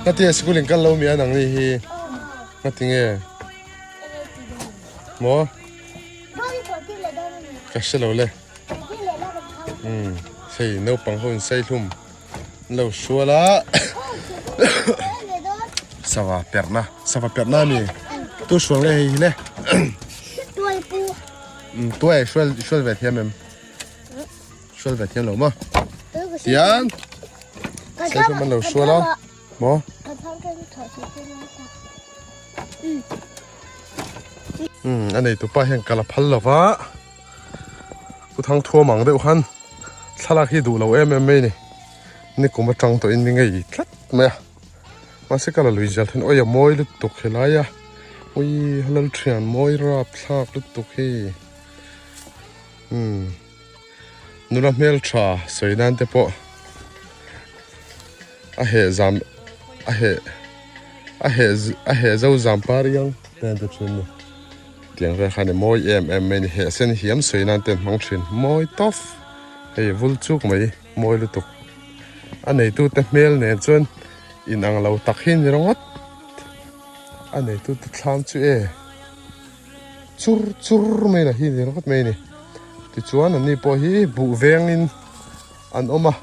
Ngatinge school in kal lo mi a nang ni hi ngatinge maw ka hre lo le umm hei naupang ho in sei hlum an lo hrual a sava perhna sava perhna a ni tu hrual nge hei hi le umm tuai hrual hrual ve thiam em hrual ve thiam lo maw tiang sei hlum an lo hrual a maw umm a nei tupa hian kal a phal lo va pu thang thuam ang deuh khan thlalak hi duh lo em em mai a ni nikum atang tawhin mi ngei tlat mai a mahse ka la lui zel then awi a mawi lutuk helai a ui halal thian mawi rap thlak lutuk hi umm nula hmel tha sawi nan te pawh a heh zam a heh a heh a heh zo zam par iang ten te thin ni tiang vel khan i mawi em em mai a ni heh sen hiam sawi nan te an hmang thin mawi tawp hei vul chuk mai mawi lutuk a neitute hmel nen chuan inang lo tak hi a ni ringawt a neitute thlam chu e chur chur mai la hi a ni ringawt mai a ni tichuan an ni pawh hi buh vengin an awm a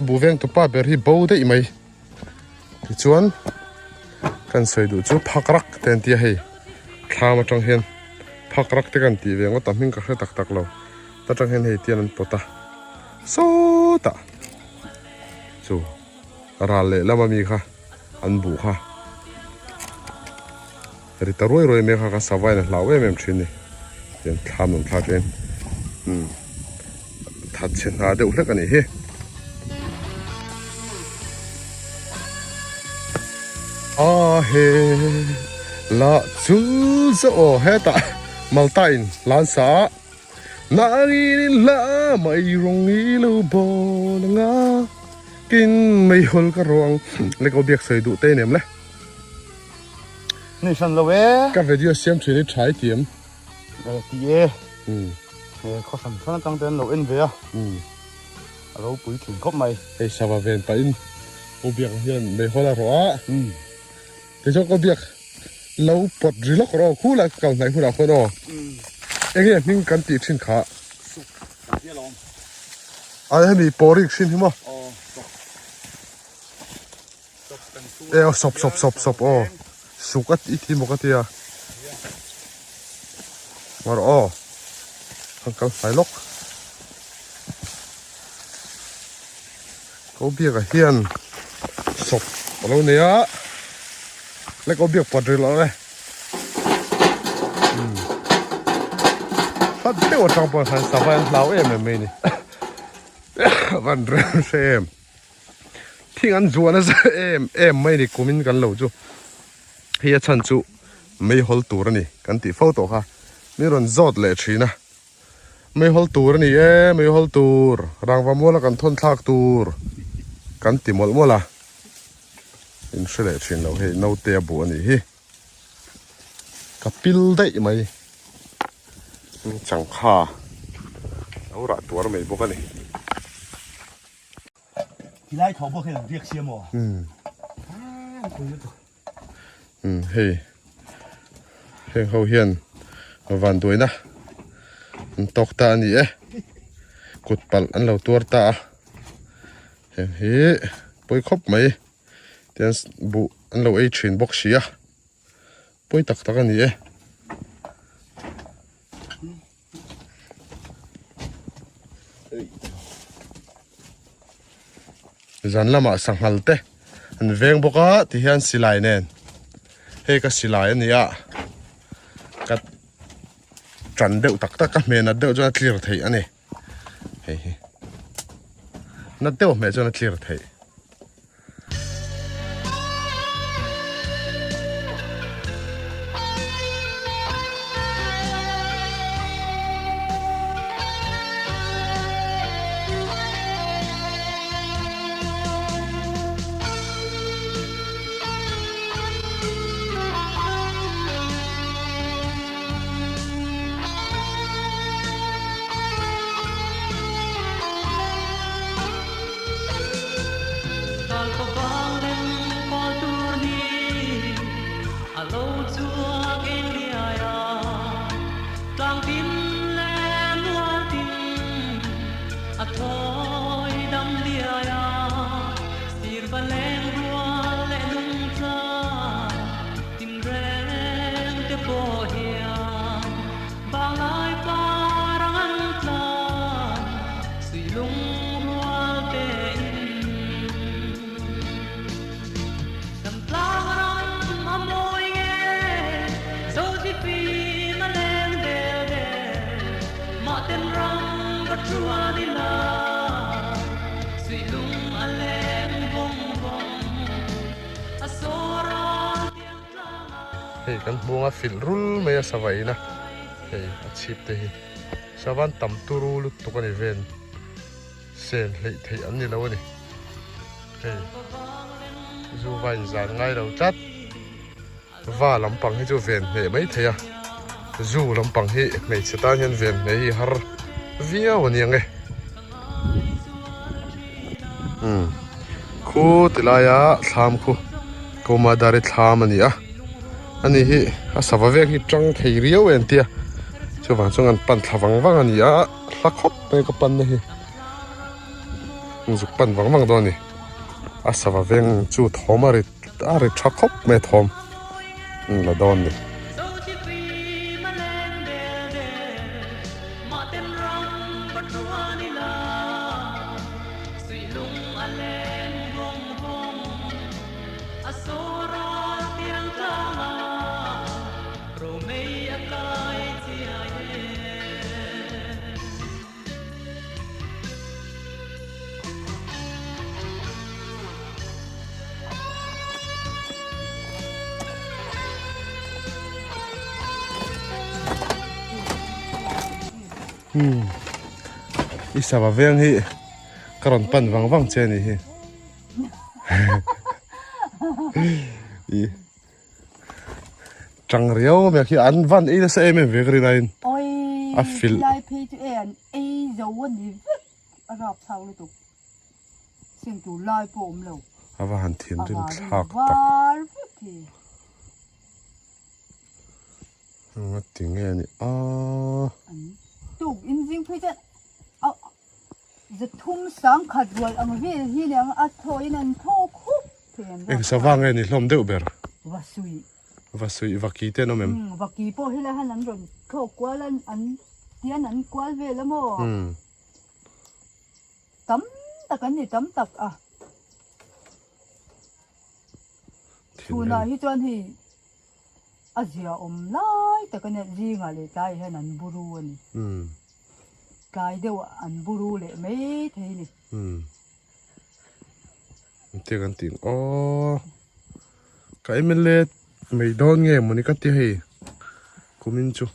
buh veng tupa ber hi bo daih mai tichuan kan sawi duh chu phak rak te an ti a hei thlam atang hian phak rak te kan tih ve ngawt a hming ka hre tak tak lo ta tang hian hei tian an pawt a sawtah chu ral leh lama mi kha an buh kha ri ta ruai ruai mai kha ka sava in a hlau em em thin ni tian thlam an thla thin umm that chhe hna deuh hlek a nih hi. A he la chu zo aw hetah Malta in lan sa a nangin in hla mai rawng i lo bawl anga tin meihawl ka ruang lek aw biak sawi duh te nem le. Ni hran lo e. Ka video siam thin i tha i ti em? Ti e. Khaw hran hran atang te an lo en ve a. A ropui thin khawp mai. Hei sava ven pahin Pu Biak hian meihawl a rawh a. Tichuan Pu Biak lo pawt ri lawk rawh aw khulai ka kal hnaih hunah khuan aw. Enge hming kan tih thin kha. Suk kan ti alawm. A hemi pawrik hrin hi maw? Aw suk. E aw sawp sawp sawp sawp aw suk a i ti maw ka tia ngaw rawh aw kan kal fai lawk ko biak ah hian sawp a lo nei a le ko biak pawt rih loh e hlat deuh atang pawh hian sava an hlau em em mai a ni van rem hre em. Thing an zuah nasa em em mai ni kumin kan lo chu hei a chhan chu meihawl tur a ni kan tih fo tawh kha mi rawn zawt leh thin a meihawl tur a ni e meihawl tur rangva muala kan thawn thlak tur. Kan ti mawlh mawlh a, in hre leh thin lo hei naute a buh a nih hi. Ka pil daih mai changkha lo rah tuar mai bawk a ni. Tilai tho bawk hian riak sia maw? Umm hei heng ho hian van duaina an tawk ta a ni e kut palh an lo tuar ta a heng hi pawi khawp mai tian buh an lo ei thin bawk si a pawi tak tak a ni e. Zan lamah sanghal te an veng bawk a ti hian silai nen hei ka silai a ni a ka tan deuh tak tak a hmeh nat deuh chuan a clear theih a ni hei hi nat deuh a hmeh chuan a clear theih. Hei kan hmuang a filh rul mai a sava in a hei a chhip te hi savan tam turu lutuk a ni ven sen hleih theih an ni lo a ni hei zu va in zan ngai lo tlat va lampang hi chu ven hneh mai thei a zu lampang hi hmeichhe tan hian ven hneh hi har viau a ni ang e umm khu ti laia thlam khu Komadari thlam a ni a ani hi a sava veng hi tang thei riau e an tia chuvang chuan an pan thla vang vang a ni a hla khawp mai ka pan na hi zuk pan vang vang dawn a ni a sava veng chu thawm a ri a ri tha khawp mai a thawm la dawn a ni. I sava veng hi ka rawn pan vang vang che a nih hi. I tang riau mai khi an van ei nasa em em ve ka rin aiin a filh. Lai phei chu e an ei zo a ni vek a rap chhak lutuk seng tur lai pawh awm lo. A va han thinrim thlak tak. Var vek hi. Nga ti nge ni a. An tuk in zing phei chuan a Zathum sangkhat rual ang vel hi nia a thaw in an thaw khup thei an Eng sava nge ni hlawm deuh ber? Vasuih. Vasuih vaki te an awm em? Umm vaki pawh helai han an rawn thlawk kual a an tian an kual vel a maw? Umm. Tam tak an ni tam tak a. Chhunah hi chuan hei a zia awm lai tak a nia zingah leh tlaiah hian an buru a ni. Tlai deuh an buru leh mai thei a ni. Engtia kan tih ang aw ka MLA mai dawn nge mawni ka ti hei kumin chu.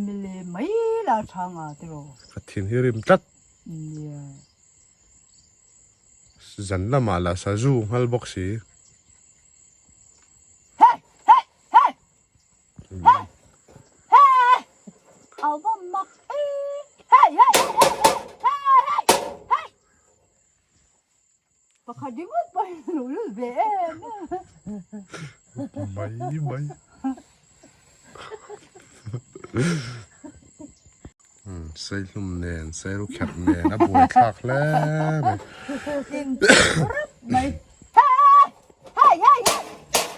MLA mai la tha nga tiraw. Ka thin hi rim tlat. Nia. Zan lamah lah sazu nghal bawk si. Pakhat ringawt pawhin a lo lul ve em em. Mai mai. Seihlum nen, seiru kherh nen a buai thlak hle mai. In rap mai. Hey! Hey! Hey!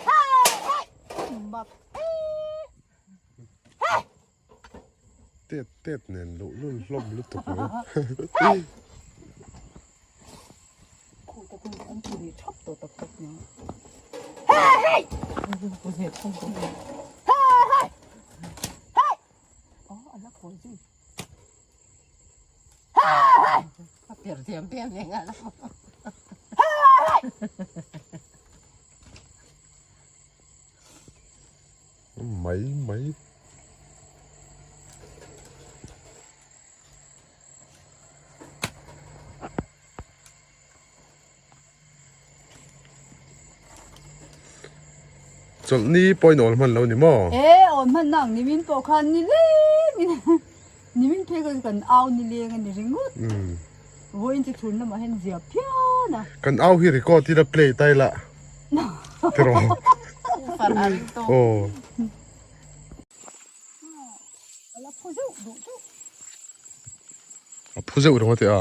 Hey! Hey! Mak e! Hey! Tet tet nen luh lul hlawm lutuk mai. Mai mai. Chawlhni pawhin awl hman lo ni maw? E, awl hman nang nimin pawh khan ni leng in nimin phei kha chu kan au ni leng a ni ringawt. Vawiin chu thun lamah hian zia phian a. Kan au hi record ila play ta ila tiraw? Aw. A phu zeuh duh zeuh. A phu zeuh ringawt e a.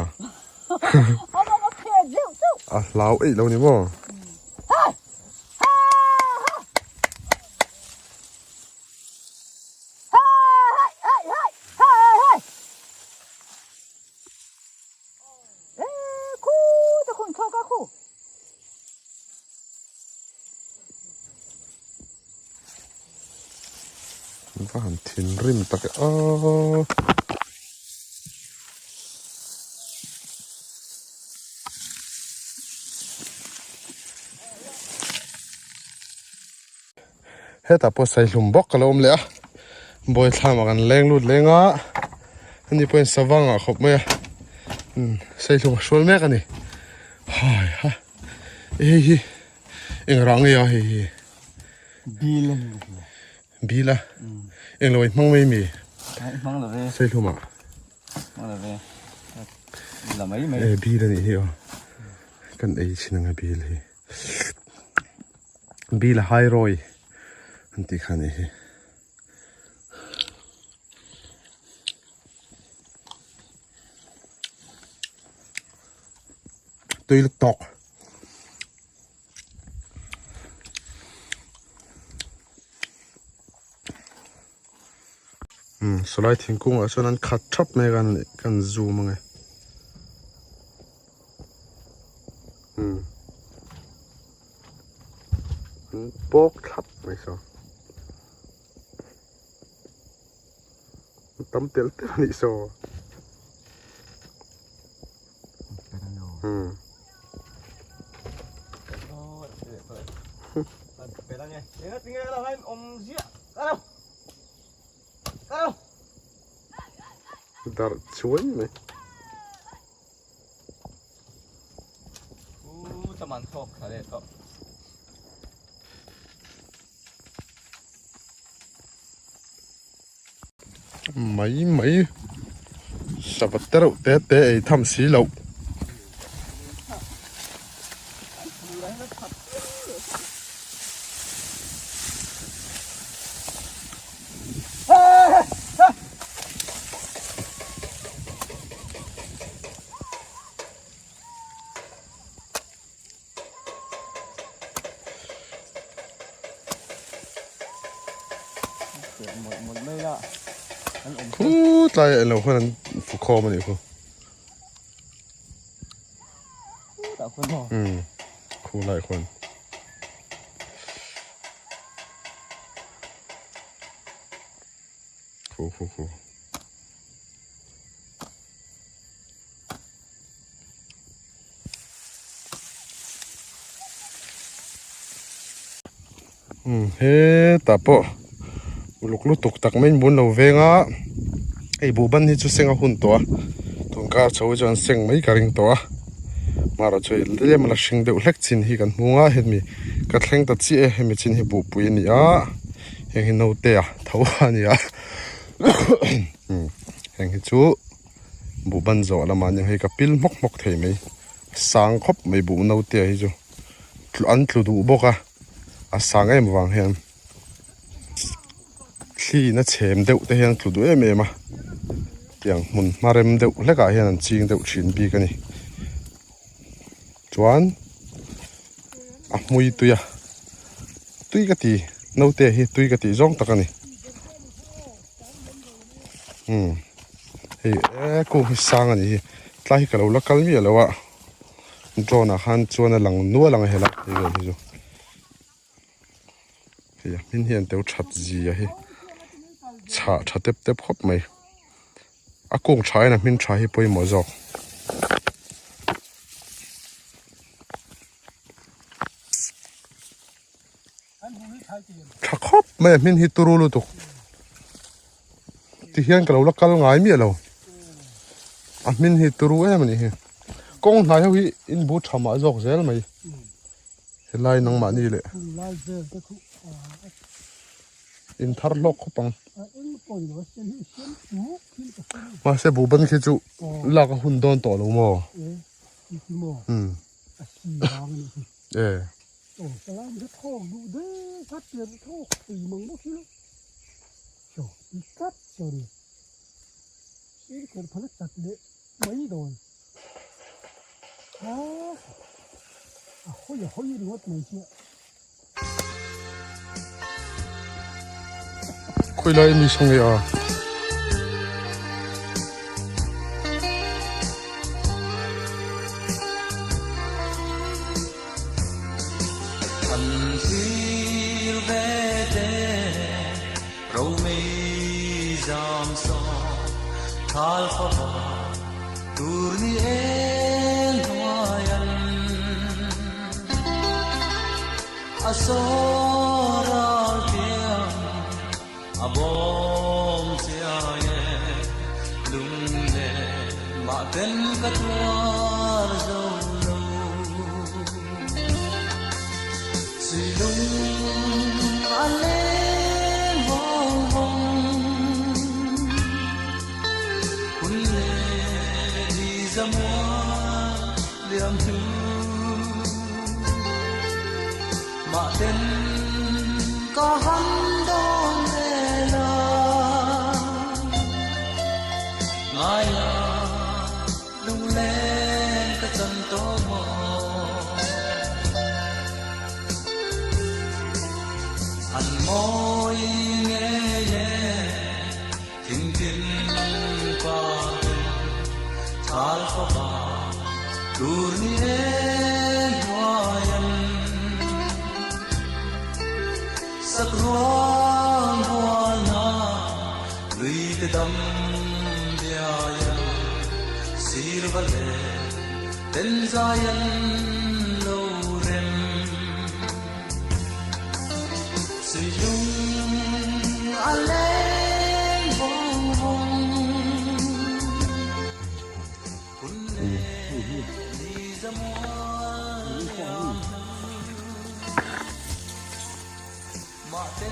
A hlau eih lo ni maw? Va han thinrim tak e aw. Hetah pawh saihlum bawk ka lo awm leh a bawithlam ah kan leng lut leng a ani pawhin savang ah khawp mai a saihlum a hrual mek a ni hai ha hei hi eng rah nge a hei hi bil a ni bil a eng lo hmang mai mi hmang lo ve saihlum ah hmang lo ve la mai mai e bil a nih hi aw kan ei chin anga bil hi Bila hai rawi an tih kha a nih hi. Tui la tawk. Um sawlai thingkung ah chuan an khat thap mai a kan zoom ange. Um an pawk thlap mai saw an tam tel tel a nih saw um. Darh chuai mai. Mai mai sava te reuh te te ei tham si loh. Khu tlai ah ilo khuan an fu khawm a nih khu. Umm khu lai khuan. Khu khu khu. Umm hetah pawh uluk lutuk tak mai in bun lo veng a hei buh ban hi chu seng a hun tawh a tun kar chho hi chuan seng mai ka ring tawh a. Mara chu hei tlem a la hring deuh hlek chin hi kan hmung a hemi ka thleng ta chiah e hemi chin hi buhpui a ni a heng hi naute a tho a ni a heng hi chu buh ban zawh lamah nia hei ka pil hmawk hmawk thei mai sang khawp mai buh naute hi chu an tlu duh bawk a a sang em vang hian. Thli in a chhem deuh te hian tlu duh em em a tiang hmun hma rem deuh hlek ah hian an ching deuh thin bik a ni chuan a hmui tui a tui ka ti naute hi tui ka tih zawng tak a ni umm hei e kung hi sang a ni hi tlai hi ka lo la kal miah lo a drone ah khan chuan a lang nual ang a hela hei vel hi chu. Hei a hmin hian teu that zia hi chhah tha tep tep khawp mai a kung tha in a hmin tha hi pawimawh zawk. Tha khawp mai a hmin hi turu lutuk ti hian ka lo la kal ngai miah lo a hmin hi turu em a nih hi kawng hnai ho hi in bu tha mah zawk zel mai. Helai nangmahni leh in thar hlawk khawp ang. Mahse buhban khi chu lak a hun dawn tawh lo maw? Umm. E. Khawilai mi saw nge a?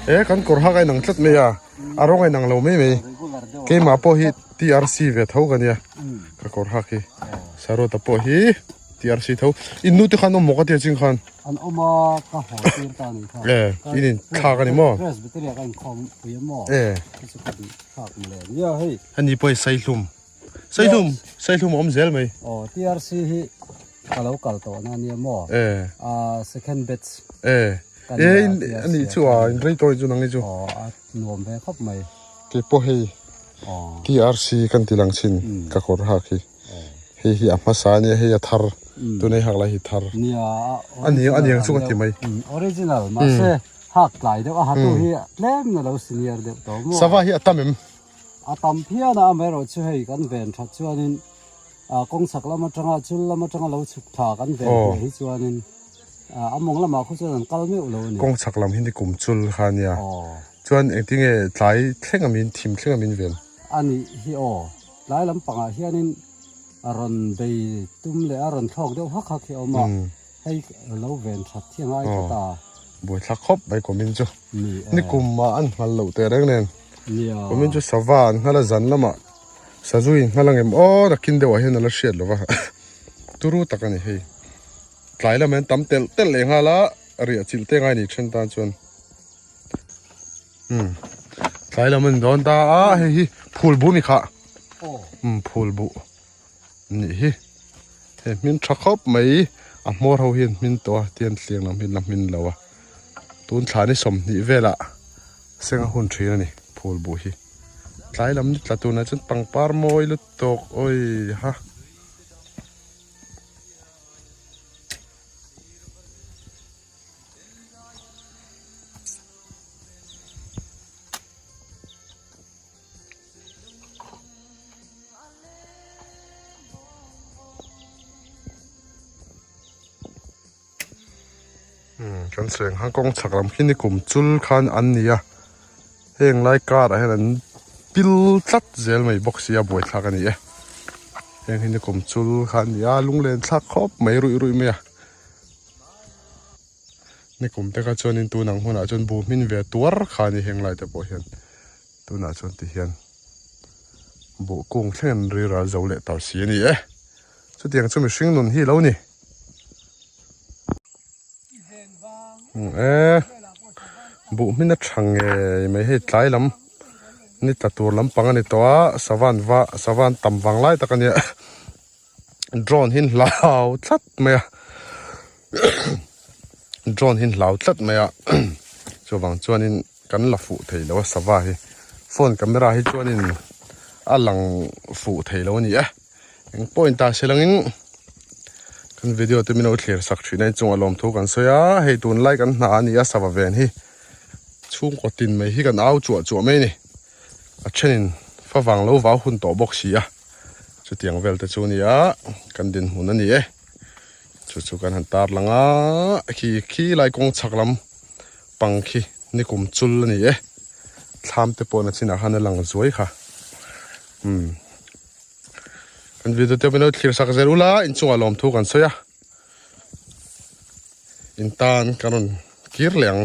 E kan kawr hak a inang tlat mai a a rawng a inang lo mai mai keimah pawh hi TRC ve tho ka nia ka kawr hak hi Sarota pawh hi TRC tho in nu te khan awm maw ka tia ching khan an awm a ka haw tir ta ni kha e in in thlak a ni maw Presbytery ka inkhawm pui a maw e chu ka duh thlak mawle nia hei ani pawh hi saihlum Saihlum, Saihlum a awm zel mai. Aw, TRC hi ka lo kal tawh na nia maw? E. A second batch. E. E, a nih chu a, in rei tawh chu nang hi chu. Aw, a nuam ve khawp mai. Kei pawh hei TRC kan ti lang chin ka kawr hak hi. Hei hi a hmasa ania, hei a thar. Tunei hak lai hi thar. Nia, a ni a niang chu ka ti mai. Original, mahse hak tlai deuh a hatu hi tlem na lo senior deuh tawh maw? Sava hi a tam em? A tam phian a, amaherawh chu hei kan ven that chuanin kawng chhak lam atanga chul lam atanga lo chhuk tha kan ven hmeh hi chuanin a mawng lamah khu chuan an kal meuh lo a ni. Kawng chhak lam hi ni kum chul kha nia. Chuan engtinge tlai thleng amin thim thleng amin ven? A nih hi aw, tlai lampangah hianin. A rawn bei tum leh a rawn thlawk deuh hak hak hi a awm a, hei lo ven that hi a ngai tlat a. Buaithlak khawp mai kumin chu. Ni kum ah an nghal loh teh reng nen. Kumin chu sava an nghal a zan lamah sazu in nghal angem aw nakin deuh ah hian a la hriat lo va. Turu tak a ni hei. Tlai lamah hian tam telh telh leh nghal a, riah chilh te ngai ni then tan chuan. Umm tlai lam an dawn ta a hei hi phul bu mi kha umm phul bu nih hi hei hmin tha khawp mai a hmawr ho hian hmin tawh a tian thliang lam hi la hmin lo a tun thla ni sawmhnih velah seng a hun thin a ni phul bu hi tlai lam ni tla tunah chuan pangpar mawi lutuk awi ha. Kan sawi ang khan kawng chhak lam khi ni kum chul khan an ni a heng lai kar ah hian an pil tlat zel mai bawk sia buaithlak a ni e heng hi ni kum chul kha an ni a lunglen thlak khawp mai ruih ruih mai a. Nikum te kha chuanin tun ang hunah chuan bu hmin ve tuar kha a ni heng lai te pawh hian tunah chuan ti hian buh kung thleng an ri ral zo leh ta si a ni e chutiang chu mihring nun hi lo ni e buh hmin a tha ngei mai hei tlai lam ni tla tur lampang a ni tawh a savan va savan tam vang lai tak a nia. Drone hi hlau tlat mai a drone hi hlau tlat mai a chuvang chuanin kan la fuh thei lo a sava hi phone camera hi chuanin a lang fuh thei lo a ni e eng pawh in ta se langin kan video te min lo thlir sak thin a inchungah lawmthu kan sawi a hei tunlai kan hna a ni a sava ven hi chhungkaw tin mai hi kan au chuah chuah mai a ni a thenin favang lo vau hun tawh bawk si a. Chutiang vel te chu nia kan dinhmun a ni e. Chu chu kan han tar lang a, khi khi lai kawng chhak lam pang khi nikum chul a ni e. Thlam te pawh na chinah khan a lang zuai kha. Umm. Kan video te pawh thlir sak zel ula inchungah lawmthu kan sawi a. In tan kan rawn kir leh ang.